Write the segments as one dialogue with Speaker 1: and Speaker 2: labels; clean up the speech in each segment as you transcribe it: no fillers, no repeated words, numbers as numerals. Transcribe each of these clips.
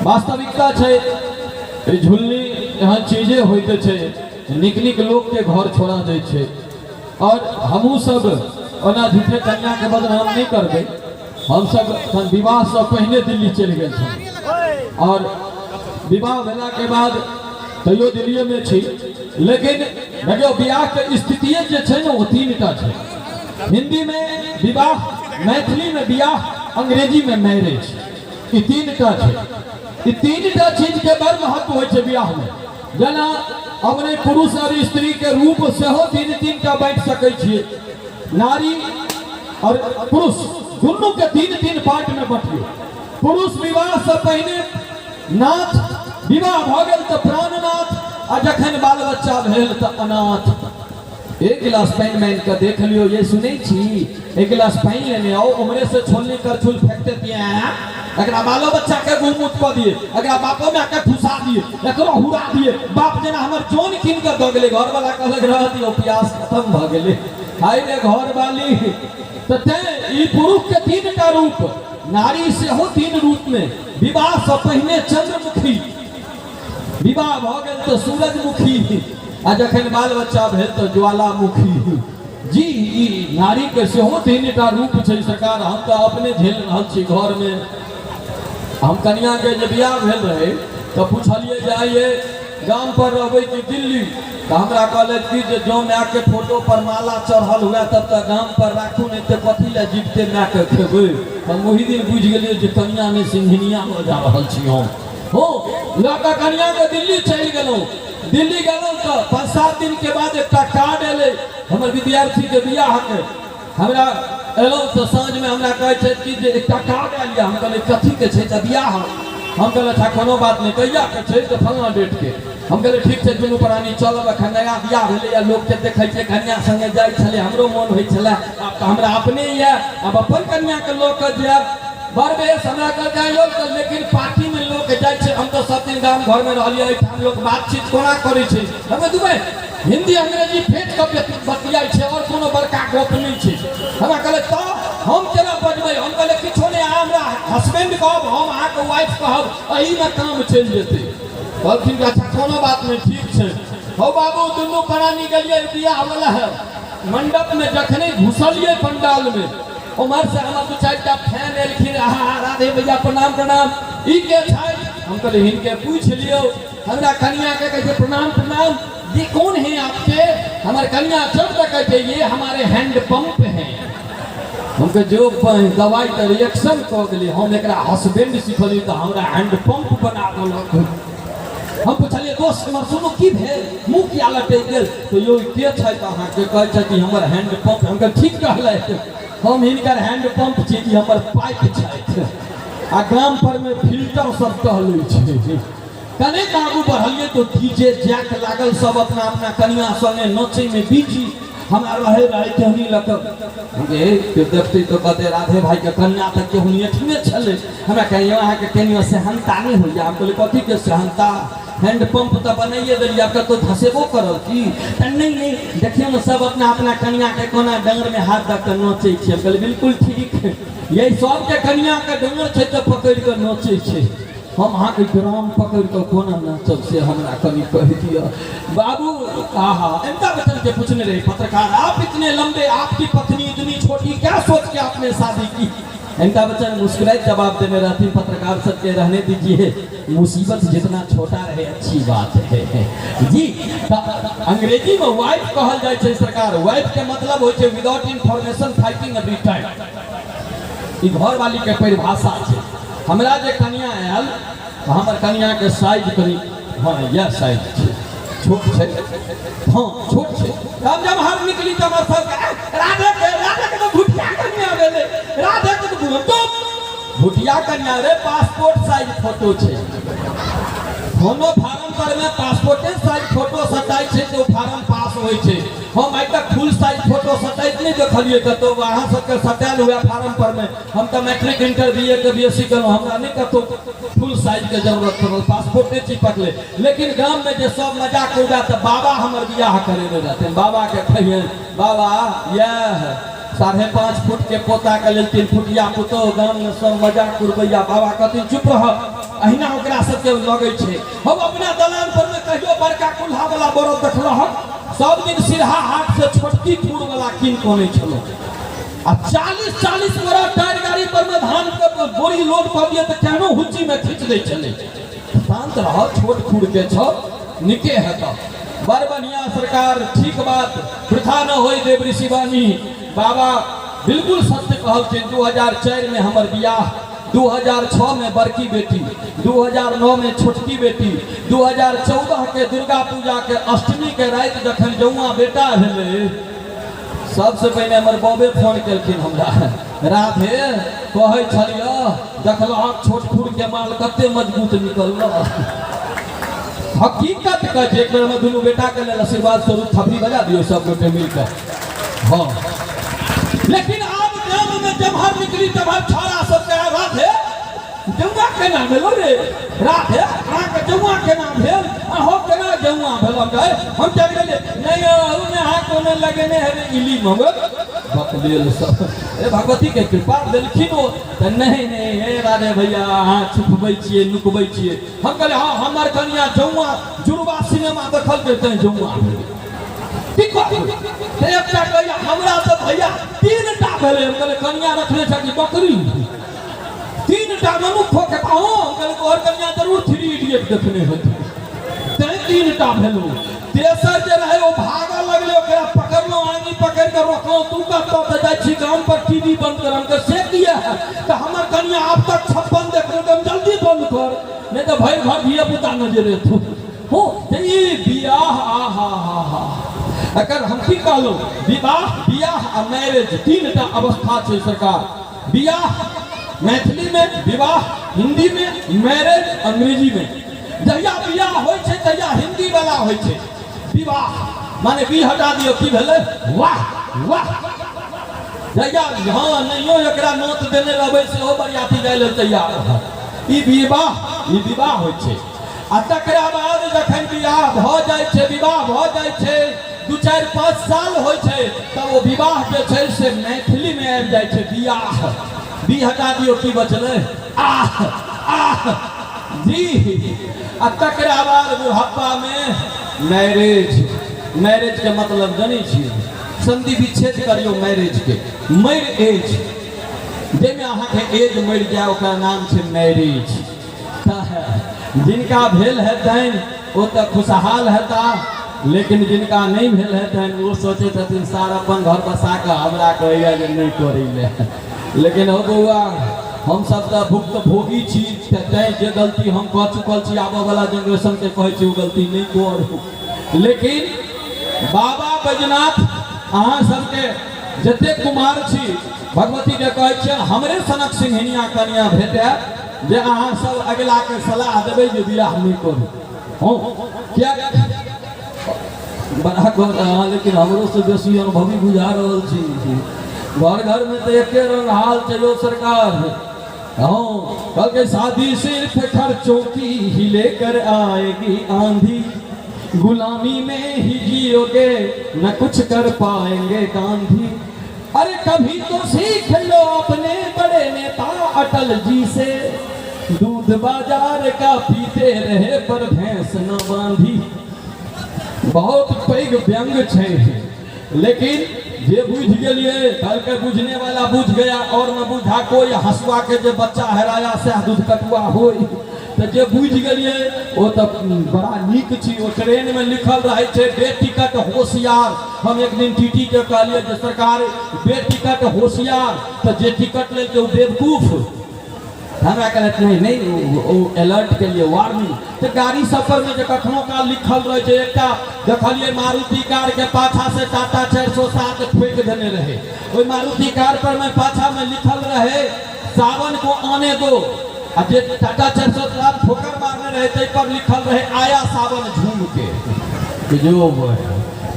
Speaker 1: वास्तविकता छै ई झुलनी एहन चीजे होइत छै, नीक नीक लोकके घर छोड़ा दै छै। और हमहूँ सब ओना झूठे कन्याके बदनाम नहि करबै, हमसब एखन विवाहसँ पहिने दिल्ली चलि गेल छलहुँ और विवाह भेलाके बाद तैयो दिल्लीएमे छी। लेकिन देखियौ, बियाहके स्थितिए जे छै ने, ओ तीन टा छै। हिन्दीमे विवाह, मैथिलीमे बियाह, अंग्रेजीमे मैरिज, ई तीन टा छै। ई तीन टा चीजके बड़ महत्व होइ छै बियाहमे। जेना अपने पुरुष और स्त्री के रूप सेहो तीन तीन टा बाँटि सकै छियै। नारी और पुरुष दुनू के तीन तीन पार्ट में बांटियो। पुरुष विवाह से पहिने नाथ, विवाह भऽ गेल तऽ प्राणनाथ, आ जखन बाल बच्चा भेल तऽ अनाथ। एक गिलास पानि मांगि कऽ देख लियौ। ये सुनै छी, एक गिलास पानि लेने आओ। उम्हरे से छोलनी करछुल फेंकते दिए, एकरा बालो बच्चा के गुमूत कऽ दिए, एकरा बापो माय के ठुसा दिए, एकरो हुरा दिए। बाप जेना हमर जोन कीन कऽ दऽ गेलै। घरवाला कहलक, रह दियौ, प्यास खत्म भऽ गेलै। हाय रे घरवाली। तऽ तें ई पुरुष के तीन टा रूप, नारी सेहो तीन रूप में। विवाह से पहिने चंद्रमुखी, विवाह भऽ गेल तऽ सूरजमुखी, आ जखन बाल बच्चा भेल तऽ ज्वालामुखी। जी, ई नारीके सेहो तीन टा रूप छै सरकार। हम तऽ अपने झेल रहल छी घरमे। हम कनियाके जे बियाह भेल रहै तऽ पुछलियै जे आइये गाम पर रहबै कि दिल्ली? तऽ हमरा कहलथि कि जे जँ मायके फोटो पर माला चढ़ल हुए तब तऽ गाम पर राखू, नहि तऽ कथी लए जीविते मायके खेबै। हम ओहि दिन बुझि गेलियै जे कनिया नहि, सिंघनिया लऽ जा रहल छी हम। हो लऽ कऽ कनियाके दिल्ली चलि गेलहुँ। दिल्ली गेलहुँ तऽ 5-7 दिनके बाद एकटा कार्ड एलै हमर विद्यार्थीके बियाहके। हमरा एलहुँ तऽ साँझमे हमरा कहै छथि कि जे एकटा कार्ड आयल यऽ। हम कहलियै, कथीके छै? तऽ बियाह। हम कहलियै, अच्छा, कोनो बात नहि, कहियाके छै? तऽ फल्लाँ डेटके। हम कहलियै, ठीक छै, दुनू प्राणी चलब। एखन नया बियाह भेलैए, लोकके देखै छियै कनिया सङ्गे जाइ छलै, हमरो मोन होइ छलै। आब तऽ हमरा अपने यऽ, आब अपन कनियाके लऽ कऽ जायब। बड़ बेस, हमरा कहलकै यौ तऽ लेकिन पार्टीमे लोक जाइ छै, हम तऽ सब दिन गाम घरमे रहलियै, एहिठाम लोक बातचीत कोना करै छै? हमे दुबे हिंदी अंग्रेजी फेंट कऽ बतियाइ छै, आओर कोनो बड़का गप नहि छै। हमरा कहलै, तऽ हम केना बजबै? हम कहलियै, किछो नहि, अहाँ हमरा हसबैंड कहब, हम अहाँके वाइफ कहब, एहिमे काम चलि जेतै। कहलखिन कि अच्छा, कोनो बात नहि, ठीक छै। हौ बाबू, दुनू प्राणी गेलियै बियाह वाला है मंडपमे। जखने घुसलियै पंडालमे, उम्हर से हमर दू चारि टा फैन एलखिन, आहा राधे भैया, प्रणाम प्रणाम। ई के छै? हम कहलियै, हिनके पूछि लियौ। हमरा कनिया के कहै छै, प्रणाम प्रणाम, ये कौन है आपके? हमर कनिया चढ़ के कहै छै, ये हमारे हैंड पंप हैं। हम कहे, जो दवाई तऽ रिएक्शन कऽ गेलै। हम एकरा हसबैंड सिखलियै तऽ हमरा हैंड पंप बना देलक। हम पुछलियै, दोस्त हमर, सुनू, की भेल, मुँह किया लटकि गेल? तऽ यौ, के छथि अहाँके? कहै छथि, हमर हैंड पंप। हम कहलियै, ठीक कहलथि, हम हिनकर हैंड पंप छी, ई हमर पाइप छथि आ गाम पर में फिल्टर सब टहलै छै। कनेक आगू बढ़लियै तऽ डीजे जैक लागल, सब अपना अपना कनिया संगे नचै में बिजी। हमरा रहे रहे केहनी लऽ कऽ हे केओ देखतै तऽ कहतै, राधे भाईके कन्या तऽ केहनी एठने छलै। हमरा कहियो, अहाँके केनियो सेहनता नहि होइए? हम कहलियै, कथीके सेहनता? हैंड पंप तऽ बनाइए देलियै, आब कतहु धसेबो करब की? तऽ नहि नहि, देखियौ ने, सब अपना अपना कनियाके कोना डाँड़मे हाथ दऽ कऽ नोचै छै। हम कहलियै, बिल्कुल ठीक, यही सबके कनियाके डाँड़ छै तऽ पकड़ि कऽ नोचै छै। हम अहाँके ग्राम पकड़ि कऽ कोना नाचब, से हमरा कनि कहि दिअ बाबू। आहा, अमिताभ बच्चन के पूछने रहे पत्रकार, आप इतने लंबे, आपकी पत्नी इतनी छोटी, क्या सोच के आपने शादी की? अमिताभ बच्चन मुस्कुराइत जवाब देने रहथिन पत्रकार सबके, रहने दीजिए, मुसीबत जितना छोटा रहे अच्छी बात है। जी, तऽ अंग्रेजी में वाइफ कहल जाइ छै सरकार। वाइफ के मतलब होइ छै without information fighting every time. ई घरवाली के परिभाषा छै। हमरा जे कनिया आयल तऽ हमर कनियाके साइज कनि, हँ, इएह साइज छै, छोट छै, हँ, छोट छै। हम जब हम निकली तऽ हमर सबके, राधे के, राधे के तऽ भुटिया कनिया भेलै, राधे के तऽ भुटिया कनिया रे, पासपोर्ट साइज फोटो छै। कोनो फार्म पर में पासपोर्टे साइज फोटो सटाइ छै तऽ ओ फार्म पास होइ छै। हम आइ तक फुल साइज फोटो सटाइत नहि देखलियै कतहु। अहाँ सबके सटायल हुए फार्म पर में? हम तऽ मैट्रिक, इंटर, बी ए के बी एस सी केलहुँ, हमरा नहि कतहु फुल साइजके जरूरत पड़ल, पासपोर्टे चिपकलै। लेकिन गाममे जे सब मजाक उड़बै तऽ बाबा हमर बियाह करेने रहथिन, बाबाके कहियनि, बाबा इएह 5.5 फुट के पोता के लेल 3 फुटिया पुतोह गाम में सब मजाक उड़बैया। बाबा कहथिन चुप रह, अहिना ओकरा सबके लगै छै। हम अपना दलान पर में कहियो बड़का कुल्हा वाला बरद देखलहक? सब दिन सिरहा हाट से छोटकी खुर वाला कीन कऽ अनै छलहुँ। आ 40-40 बोरा टायर गाड़ी पर में धान के बोरी लोड कऽ दिए तऽ केहनो हुच्ची में खींच दै छलै। शांत रह, छोट खुर के छौ, निके हेतऽ। बड़ बढ़िया सरकार, ठीक बात, वृथा न होई देव ऋषि वाणी। बाबा बिल्कुल सत्य कहलखिन। 2004 में हमर बियाह, 2006 में बड़की बेटी, 2009 में छोटकी बेटी, 2014 के दुर्गा पूजा के अष्टमी के राति जखन जौआ बेटा भेलै, सबसे पहिने हमर बबे फोन केलखिन हमरा, राधे कहै छलियह देखलहक छोट खुर के माल कते मजबूत निकलल। हकीकत कहै छै, एक बेर हमर दुनू बेटा के लेल आशीर्वाद स्वरूप थपड़ी बजा दियौ सब गोटे मिलकर। हाँ, लेकिन आब गाम में जम्हर निकली तम्हर छौड़ा सब कहे राधे जौआ केना भेलो रे, राधे अहाँके जौआ केना भेल, अहो केना जौआ भेल। कहे हम चलि गेलियै, नहि अहू ने अहाँ कोनो लगेने हेबै इली मगर बकलेल सब। ए भगवती के कृपा देलखिन ओ तऽ नहीं नहीं, हे राधे भैया अहाँ छुपबै छियै नुकबै छियै। हम कहलियै हाँ हमर कनिया जौआ जुड़वा सिनेमा देखलकै तैं जौआ भेलै। की कहू तऽ एकटा कहैया हमरा तऽ भैया 3टा भेलै। हम कहलियै कनिया रखने छै कि बकरी? 3टा मनुक्खो के पाहो। हम कहलियै तोहर कनिया जरूर 3 इडियट देखने हेतै तैं 3टा भेलौ। तेसर जे रहै ओ भागऽ लगलै, ओकरा पकड़लहुँ, आँगी पकड़ि कऽ रोकलहुँ, तू कतऽ तऽ जाइ छी गाम पर टीवी बंद कर। हम कहलियै से किया? तऽ हमर कनिया आब तक 56 देखलहुँ, हम जल्दी बंद कर नहीं तऽ भरि घर धिया पुता नजर एतौ। हो तऽ ई बियाह आ हा हा हा, एकर हम की कहलहुँ, विवाह बियाह आ मैरिज 3टा अवस्था छै सरकार। बियाह मैथिली में, विवाह हिंदी में, मैरिज अंग्रेजी में। जहिया बियाह होइ छै तहिया हिंदी वाला होइ छै विवाह, माने बी हटा दियौ की भेलै वाह वाह। जहिया हँ नहियो एकरा नोत देने रहबै सेहो बरियाती जाइ लेल तैयार रहत। ई विवाह, ई विवाह होइ छै। आ तकरा बाद जखन बियाह भऽ जाइ छै, विवाह भऽ जाइ छै, 2 4 5 साल होइ छै, तब ओ विवाह जे छै से मैथिलीमे आबि जाइ छै बियाह। बी हटा दियौ की बचलै आह आह जी। आ तकरा बाद बुढ़ापामे मैरिज। मैरिज के मतलब जनै छियै? संधि विच्छेद करियौ मैरिज के, मरि एज, जाहिमे अहाँके एज मरि जाय ओकरा नाम छै मैरिज। जिनका भेल हेतनि ओ तऽ खुशहाल हेता, लेकिन जिनका नहि भेल हेतनि ओ सोचैत हेथिन सार अपन घर बसा कऽ हमरा कहैया जे नहि करै लए। लेकिन हो बौआ, हमसब तऽ भुक्त भोगी छी, तैं जे गलती हम कऽ चुकल छी आबऽवला जेनरेशनके कहै छी ओ गलती नहि करू। लेकिन बाबा बैजनाथ अहाँ सबके जते कुमार छी भगवतीके कहै छियनि हमरे सनक सिंघिनिया कनिया भेटए जे अहाँ सब अगिला के सलाह देबै जे बियाह नहि करू। हँ किया बड़ा घर अहाँ लेकिन हमरो से बेसी अनुभवी बुझा रहल छी। घर घर में तऽ एके रंग हाल छै यौ सरकार। हाँ कहलकै शादी सिर्फ खर्चों की ही लेकर आएगी आंधी, गुलामी में ही जियोगे न कुछ कर पाएंगे गांधी। अरे कभी तो सीख लो अपने बड़े नेता अटल जी से, दूध बाजार का पीते रहे पर भैंस न बांधी। बहुत पैघ व्यंग छै, लेकिन जे बुझि गेलियै कहलकै बुझने वाला बुझ गया और न बुझा कोई, हसुआ के जे बच्चा हेराया सएह दूध कटुआ होई। तऽ जे बुझि गेलियै ओ तऽ बड़ा नीक छी। ओ ट्रेनमे लिखल रहै छै बेटिकट होशियार। हम एक दिन टीटी के कहलियै जे सरकार बेटिकट होशियार, तऽ जे टिकट लेलकै ओ बेवकूफ। हमरा कहलथि नहीं नहीं, ओ अलर्ट के लिए वार्निंग। तऽ गाड़ी सब पर में जे कखनो काल लिखल रहै छै, एकटा देखलियै मारुति कार के पाछा से टाटा 407 ठोकि देने रहै। ओहि मारुति कार पर में पाछा में लिखल रहे सावन को आने दो, आ जे टाटा 407 ठोकर मारने रहे ताहि पर लिखल रहे आया सावन झूम के। जो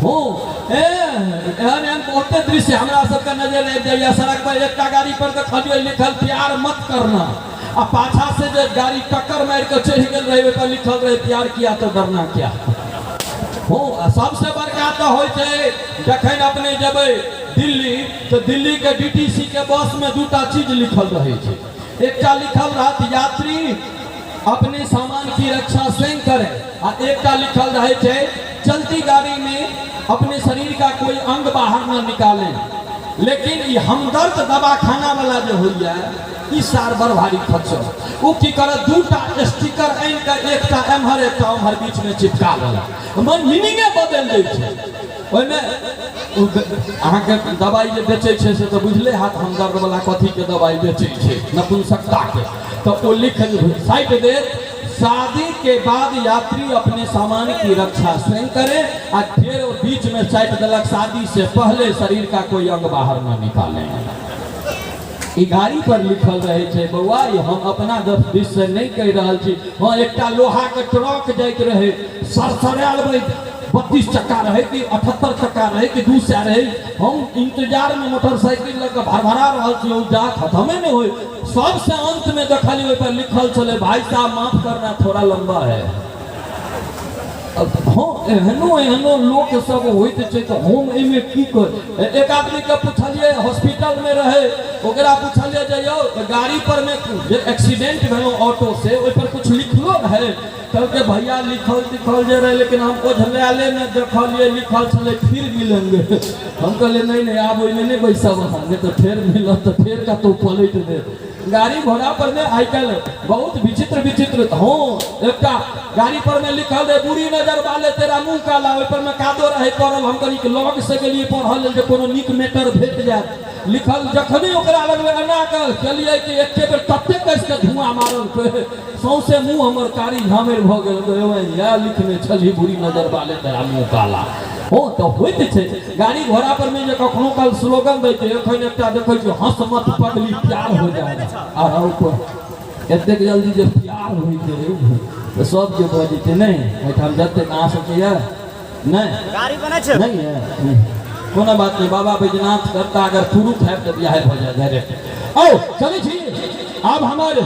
Speaker 1: हो एहन एहन बहुते दृश्य हमरा सबके नजर आबि जाइए सड़क पर। एकटा गाड़ी पर देखलियै लिखल प्यार मत करना, आ पाछा से जे गाड़ी टक्कर मारि कऽ चढ़ि गेल रहे ओहि पर लिखल रहे प्यार किया तो डरना क्या। हो सबसे बड़का तऽ होइ छै जखन अपने जेबै दिल्ली, तऽ दिल्ली के डीटीसी के बस में दूटा चीज लिखल रहै छै। एकटा लिखल रहत यात्री अपने सामान की रक्षा स्वयं करें, आ एकटा लिखल रहै छै चलती गाड़ी में अपने शरीर का कोई अंग बाहर न निकालें। लेकिन ई हमदर्द दवाखाना वाला जे होइया, ई सार बड़ भारी खच्चर। ओ की करत, दूटा स्टिकर आनि कऽ एकटा एम्हर एकटा ओम्हर बीच में चिपका देलक, मन मीनिंगे बदलि दै छै। ओहिमे अहाँके दवाइ जे बेचै छै से तऽ बुझले हैत हमदर्द वाला कथीके दवाइ बेचै छै, नपुंसकताके। तऽ ओ लिख साइट देत, शादी के बाद यात्री अपने सामान की रक्षा स्वयं करे, आ फेर ओ बीच में साइट देलक, शादी से पहले शरीर का कोई अंग बाहर न निकाले। ई गाड़ी पर लिखल रहै छै बौआ, ई हम अपना दिस से नहि कहि रहल छी। हँ, एकटा लोहाके ट्रक जाइत रहै सरसरायल, 32 चक्का रहै कि 78 चक्का रहै कि 200 रहै। हम इंतजारमे मोटरसाइकिल लऽ कऽ भरभरा रहल छी, ओ जा खत्मे नहि होइ। सबसे अंतमे देखलियै ओहि पर लिखल छलै, भाई साहब माफ करना थोड़ा लंबा है। हँ, एहनो एहनो लोक सब होइत छै, तऽ हम एहिमे की कर। एक आदमीके पुछलियै, हॉस्पिटलमे रहै, ओकरा पुछलियै जे यौ, गाड़ी पर मे जे एक्सीडेंट भेलहुँ ऑटो से, ओहि पर कुछ लिखलो रहै? कहलकै, भैया लिखल तिखल जे रहै, लेकिन हम ओझलायले मे देखलियै, लिखल छलै फिर मिलेंगे। हम कहलियै, नहि नहि, आब ओहिमे नहि बैसब अहाँ, नहि तऽ फेर मिलत तऽ फेर कतहु पलटि देत। गाड़ी घोड़ा पर में आइ काल्हि बहुत विचित्र विचित्र। हँ, एकटा गाड़ी पर में लिखल रहे, बुरी नजर वाले तेरा मुंह काला। ओहि पर में कादो रहे पड़ल। हम कनिक लग से गेलियै पढ़ल लेल जे कोनो नीक मैटर भेट जायत। लिखल जखने ओकरा लगबै एना कऽ केलियै कि एके बेर तते कसि कऽ धुआं मारल, सौंसे मुंह हमर कारी झामरि भऽ गेल। इएह लिखने छलही, बुरी नजर वाले तेरा मुंह काला। हो तऽ होइत छै गाड़ी घोड़ा पर में जे कखनो काल स्लोगन दै छै। एखन एकटा देखै छियै, हंस मत पगली प्यार हो जाएगा। आ ऊपर एतेक जल्दी जे प्यार होइ छै तऽ सबके भऽ जेतै। नहि, एहिठाम जतेक अहाँ सबके यऽ नहि
Speaker 2: गाड़ी बनै छै।
Speaker 1: नहीं है, कोनो बात नहीं, बाबा बैजनाथ करता अगर पुरुष है तऽ बियाह भऽ जाए डायरेक्ट। आओ चलै छी। आब हमर